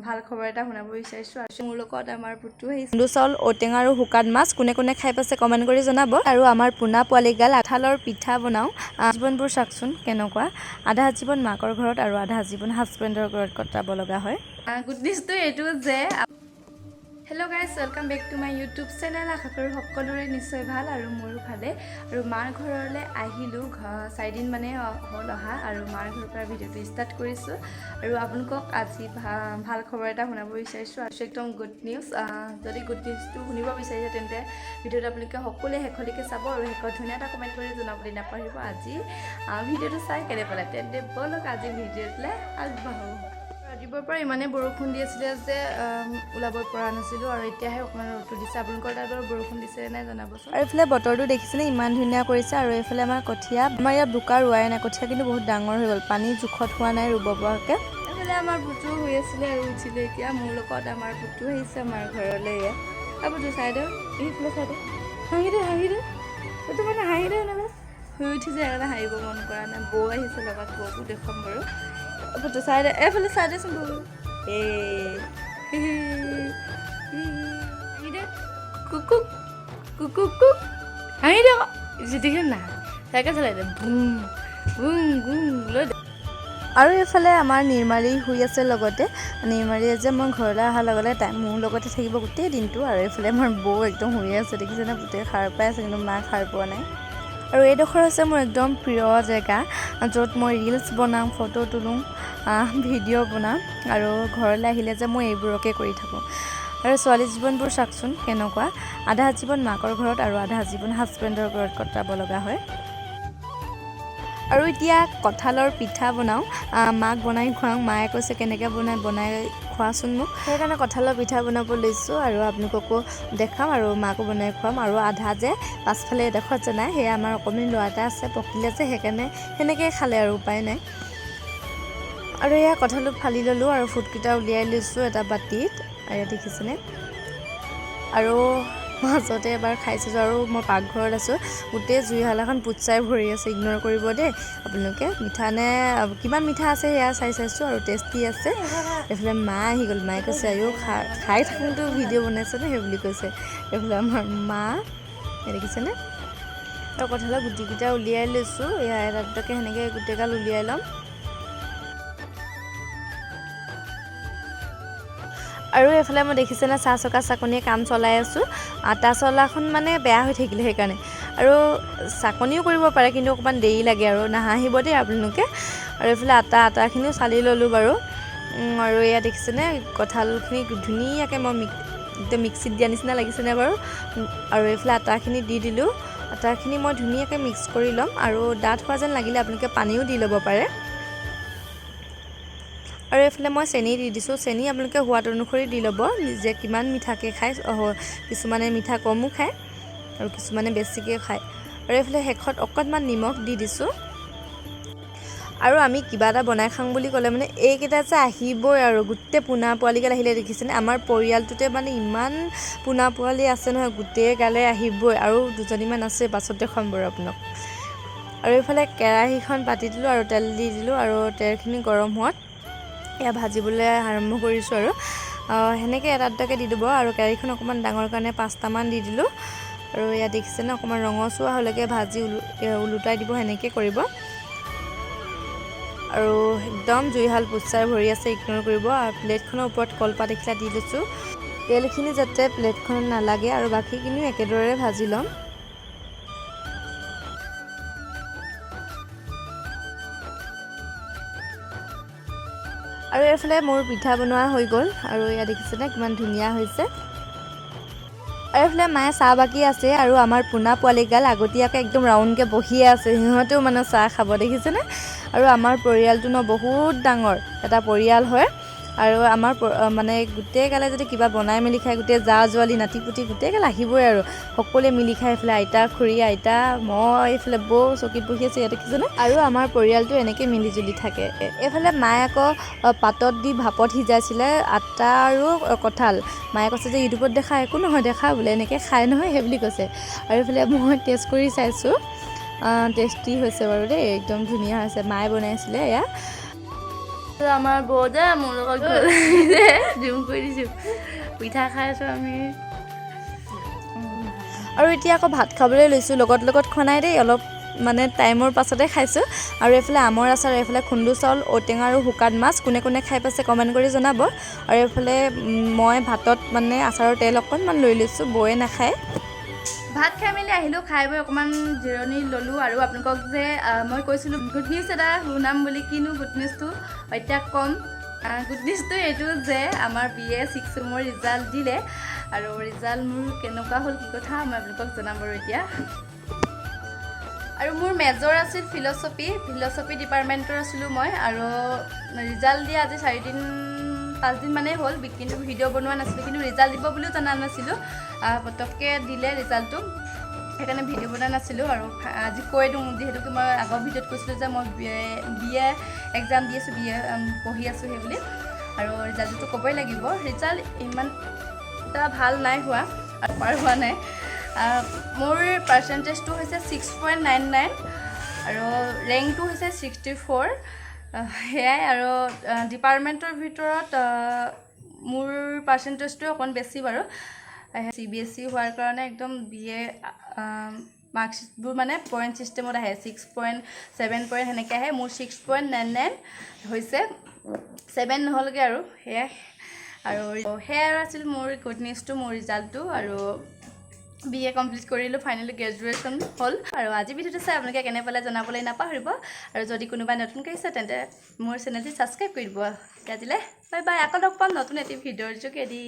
ভাল খবৰ এটা শুনাব বিচাৰিছোঁ। আৰু মোৰ লগত আমাৰ পুতু আহিছে। খুন্দু চাউল, ঔটেঙা আৰু শুকান মাছ কোনে কোনে খাই পাইছে কমেণ্ট কৰি জনাব। আৰু আমাৰ পোনা পোৱালিগাল আঠালৰ পিঠা বনাওঁ। জীৱনবোৰ চাওকচোন কেনেকুৱা, আধা জীৱন মাকৰ ঘৰত আৰু আধা জীৱন হাজবেণ্ডৰ ঘৰত কটাব লগা হয়। গুড নিউজটো এইটো যে, hello guys, welcome back to my YouTube channel. আশা কৰোঁ সকলোৰে নিশ্চয় ভাল আৰু মোৰো ভালে। আৰু মাৰ ঘৰলৈ আহিলোঁ, 4 দিন মানে হ'ল অহা আৰু মাৰ ঘৰৰ পৰা ভিডিঅ'টো ষ্টাৰ্ট কৰিছোঁ। আৰু আপোনালোকক আজি ভাল খবৰ এটা শুনাব বিচাৰিছোঁ আৰু একদম গুড নিউজ। যদি গুড নিউজটো শুনিব বিচাৰিছে, তেন্তে ভিডিঅ'টো আপোনালোকে সকলোৱে শেষলৈকে চাব আৰু শেষত ধুনীয়া এটা কমেণ্ট কৰি জনাবলৈ নাপাহৰিব আজি ভিডিঅ'টো চাই কেনে পালে। তেন্তে ব'লক, আজি ভিডিঅ'টোলৈ আগবাঢ়োঁ। ৰাতিপুৱাৰ পৰা ইমানেই বৰষুণ দি আছিলে যে ওলাব পৰা নাছিলোঁ আৰু এতিয়াহে অকণমান ৰ'দটো দিছে। আপোনালোকৰ তাত বাৰু বৰষুণ দিছে নাই জনাবচোন। আৰু এইফালে বতৰটো দেখিছেনে, ইমান ধুনীয়া কৰিছে। আৰু এইফালে আমাৰ কঠীয়া, আমাৰ ইয়াত বোকা ৰোৱাই নাই, কঠীয়া কিন্তু বহুত ডাঙৰ হৈ গ'ল, পানী জোখত হোৱা নাই ৰুব পৰাকৈ। এইফালে আমাৰ পুতু শুই আছিলে আৰু উঠিলে এতিয়া। মোৰ লগত আমাৰ পুতু আহিছে আমাৰ ঘৰলৈ। এয়া আৰু পুতু, চাই দে, এইফালে চাই দে, হাঁহি দে, হাঁহি দে। পুতু মানে হাঁহি দে এনেকৈ। শুই উঠিছে, সেইকাৰণে হাঁহিব মন কৰা নাই। বৌ আহিছে লগত, বৌকো দেখুৱাম বাৰু। পুতু, চাই দে, এইফালে চাই দেচোন বৌ। এই হাঁহি দে, কুকুক কুকুক কুক, হাঁহি দে আকৌ। দেখিছে না, চাইকেল চলাই দে, বুম বুম বুম লৈ দে। আৰু এইফালে আমাৰ নিৰ্মালী শুই আছে লগতে। নিৰ্মালীয়ে যে মই ঘৰলৈ অহাৰ লগে লগে তাই মোৰ লগতে থাকিব গোটেই দিনটো। আৰু এইফালে আমাৰ বৌ একদম শুই আছে, দেখিছেনে? গোটেই সাৰ পাই আছে, কিন্তু মা সাৰ পোৱা নাই। আৰু এইডোখৰ হৈছে মোৰ একদম প্ৰিয় জেগা, য'ত মই ৰিলচ বনাওঁ, ফটো তোলোঁ, ভিডিঅ' বনাওঁ আৰু ঘৰলৈ আহিলে যে মই এইবোৰকে কৰি থাকোঁ। আৰু ছোৱালী জীৱনবোৰ চাওকচোন কেনেকুৱা, আধা জীৱন মাকৰ ঘৰত আৰু আধা জীৱন হাজবেণ্ডৰ ঘৰত কটাব লগা হয়। আৰু এতিয়া কঁঠালৰ পিঠা বনাওঁ, মাক বনাই খুৱাওঁ। মায়ে কৈছে, কেনেকৈ বনাই বনাই খোৱাচোন মোক। সেইকাৰণে কঁঠালৰ পিঠা বনাব লৈছোঁ আৰু আপোনালোককো দেখাম আৰু মাকো বনাই খুৱাম। আৰু আধা যে পাছফালে এডোখৰত যে নাই, সেয়া আমাৰ অকণমানি ল'ৰা এটা আছে, পকিলে যে সেইকাৰণে সেনেকৈয়ে খালে আৰু উপায় নাই। আৰু এয়া কঁঠালটো ফালি ল'লোঁ আৰু ফুটকেইটা উলিয়াই লৈছোঁ এটা বাতিত, এয়া দেখিছেনে? আৰু মাজতে এবাৰ খাই চাইছোঁ। আৰু মই পাকঘৰত আছোঁ, গোটেই জুইশালাখন পুতচাই ভৰি আছে, ইগন'ৰ কৰিব দেই আপোনালোকে। মিঠা নে কিমান মিঠা আছে সেয়া চাই চাইছোঁ আৰু টেষ্টি আছে। এইফালে মা আহি গ'ল। মায়ে কৈছে, আইঅ', খাই থাকোঁতেও ভিডিঅ' বনাইছেনে সেই বুলি কৈছে। এইফালে আমাৰ মা, এই দেখিছেনে? আৰু কঁঠালৰ গুটিকেইটা উলিয়াই লৈছোঁ। এয়া এটা দুটাকৈ সেনেকৈ গোটেইগাল উলিয়াই ল'ম। আৰু এইফালে মই দেখিছেনে, চাহ চকা চাকনিয়ে কাম চলাই আছোঁ। আটা চলাখন মানে বেয়া হৈ থাকিলে সেইকাৰণে। আৰু চাকনিও কৰিব পাৰে, কিন্তু অকণমান দেৰি লাগে আৰু নাহাঁহিব দেই আপোনালোকে। আৰু এইফালে আটাখিনিও চালি ল'লোঁ বাৰু। আৰু এয়া দেখিছেনে, কঁঠালখিনি ধুনীয়াকৈ মই একদম মিক্সিত দিয়া নিচিনা লাগিছেনে বাৰু? আৰু এইফালে আটাখিনি দি দিলোঁ। আটাখিনি মই ধুনীয়াকৈ মিক্স কৰি ল'ম আৰু ডাঠ হোৱা যেন লাগিলে আপোনালোকে পানীও দি ল'ব পাৰে। আৰু এইফালে মই চেনি দি দিছোঁ। চেনি আপোনালোকে সোৱাদ অনুসৰি দি ল'ব, নিজে কিমান মিঠাকৈ খায়। কিছুমানে মিঠা কমো খায় আৰু কিছুমানে বেছিকৈ খায়। আৰু এইফালে শেষত অকণমান নিমখ দি দিছোঁ। আৰু আমি কিবা এটা বনাই খাওঁ বুলি ক'লে মানে এইকেইটা যে আহিবই আৰু গোটেই পোনা পোৱালিগাল আহিলে। দেখিছেনে, আমাৰ পৰিয়ালটোতে মানে ইমান পোনা পোৱালি আছে নহয়, গোটেই গালে আহিবই। আৰু দুজনীমান আছে, পাছত দেখুৱাম বাৰু আপোনাক। আৰু এইফালে কেৰাহীখন পাতি দিলোঁ আৰু তেল দি দিলোঁ আৰু তেলখিনি গৰম হোৱাত এয়া ভাজিবলৈ আৰম্ভ কৰিছোঁ। আৰু সেনেকৈ এটা দুটাকৈ দি দিব। আৰু কেৰাহীখন অকণমান ডাঙৰ কাৰণে পাঁচটামান দি দিলোঁ। আৰু এয়া দেখিছেনে, অকণমান ৰঙচুৱা হ'লেকে ভাজি ওলোটাই দিব, সেনেকৈ কৰিব। আৰু একদম জুইশাল পুচাই ভৰি আছে, ইগন'ৰ কৰিব। আৰু প্লেটখনৰ ওপৰত কলপাত এখিলা দি লৈছোঁ, তেলখিনি যাতে প্লেটখনত নালাগে। আৰু বাকীখিনিও একেদৰে ভাজি ল'ম। আৰু এইফালে মোৰ পিঠা বনোৱা হৈ গ'ল। আৰু এয়া দেখিছেনে, কিমান ধুনীয়া হৈছে? আৰু এইফালে মায়ে চাহ বাকী আছে আৰু আমাৰ পোনা পোৱালিগাল আগতীয়াকৈ একদম ৰাউণ্ডকৈ বহিয়ে আছে, সিহঁতেও মানে চাহ খাব, দেখিছেনে? আৰু আমাৰ পৰিয়ালটো ন বহুত ডাঙৰ এটা পৰিয়াল হয়। আৰু আমাৰ মানে গোটেই গালে যদি কিবা বনাই মেলি খায়, গোটেই জা জোৱালি নাতি পুতি গোটেই গাল আহিবই আৰু সকলোৱে মিলি খাই। এইফালে আইতা, খুৰী, আইতা, মই, এইফালে বৌ চকীত বহি আছে, ইয়াত দেখিছেনে? আৰু আমাৰ পৰিয়ালটো এনেকৈ মিলি জুলি থাকে। এইফালে মায়ে আকৌ পাতত দি ভাপত সিজাইছিলে আটা আৰু কঁঠাল। মায়ে কৈছে যে ইউটিউবত দেখা একো নহয়, দেখা বোলে, এনেকৈ খাই নহয় সেই বুলি কৈছে। আৰু এইফালে মই টেষ্ট কৰি চাইছোঁ, টেষ্টি হৈছে বাৰু দেই, একদম ধুনীয়া হৈছে। মায়ে বনাইছিলে এয়া। আমাৰ বৌ যে মোৰ লগত জুম কৰি দিছোঁ, পিঠা খাই আছোঁ আমি। আৰু এতিয়া আকৌ ভাত খাবলৈ লৈছোঁ। লগত লগত খোৱা নাই দেই, অলপ মানে টাইমৰ পাছতে খাইছোঁ। আৰু এইফালে আমৰ আচাৰ, এইফালে খুন্দু চাউল, ঔটেঙা আৰু শুকান মাছ। কোনে কোনে খাই পাইছে কমেণ্ট কৰি জনাব। আৰু এইফালে মই ভাতত মানে আচাৰৰ তেল অকণমান লৈ লৈছোঁ, বৌয়ে নাখায়। ভাত খাই মেলি আহিলোঁ, খাই বৈ অকণমান জিৰণি ল'লোঁ। আৰু আপোনালোকক যে মই কৈছিলোঁ গুড নিউজ এটা শুনাম বুলি, কিনো গুড নিউজটো এতিয়া ক'ম। গুড নিউজটো এইটো যে আমাৰ বি এ 6 চেমৰ ৰিজাল্ট দিলে আৰু ৰিজাল্ট মোৰ কেনেকুৱা হ'ল, কি কথা, মই আপোনালোকক জনাম বাৰু এতিয়া। আৰু মোৰ মেজৰ আছিল ফিলচফি, ফিলচফি ডিপাৰ্টমেণ্টৰ আছিলোঁ মই। আৰু ৰিজাল্ট দিয়া আজি 4 দিন 5 দিন মানেই হ'ল, কিন্তু ভিডিঅ' বনোৱা নাছিলোঁ, কিন্তু ৰিজাল্ট দিব বুলিও জনা নাছিলোঁ। পটককৈ দিলে ৰিজাল্টটো, সেইকাৰণে ভিডিঅ' বনোৱা নাছিলোঁ। আৰু আজি কৈ দিওঁ, যিহেতুকে মই আগৰ ভিডিঅ'ত কৈছিলোঁ যে মই বি এ এক্সাম দি আছোঁ, বি এ পঢ়ি আছোঁ সেই বুলি। আৰু ৰিজাল্টটোতো ক'বই লাগিব। ৰিজাল্ট ইমান এটা ভাল নাই হোৱা আৰু পাৰ হোৱা নাই। মোৰ পাৰ্চেণ্টেজটো হৈছে 6.99 আৰু ৰেংকটো হৈছে 64, সেয়াই। আৰু ডিপাৰ্টমেণ্টৰ ভিতৰত মোৰ পাৰ্চেণ্টেজটোৱে অকণ বেছি বাৰু। চিবিএছই হোৱাৰ কাৰণে একদম বি এ মাৰ্কছবোৰ মানে পইণ্ট ছিষ্টেমত আহে, 6 পইণ্ট, 7 পইণ্ট সেনেকৈ আহে। মোৰ 6.99 হৈছে, 7 নহ'লগৈ আৰু সেয়াই। আৰু সেয়াই আৰু আছিল মোৰ গুড নিউজটো, মোৰ ৰিজাল্টটো। আৰু বি এ কমপ্লিট কৰিলোঁ, ফাইনেলি গ্ৰেজুৱেশ্যন হ'ল। আৰু আজি ভিডিঅ'টো চাই আপোনালোকে কেনে পালে জনাবলৈ নাপাহৰিব। আৰু যদি কোনোবাই নতুনকৈ আহিছে, তেন্তে মোৰ চেনেলটি ছাবস্ক্ৰাইব কৰি দিব। আজিলৈ বাই বাই, আকৌ লগ পাম নতুন এটি ভিডিঅ'ৰ যোগেদি।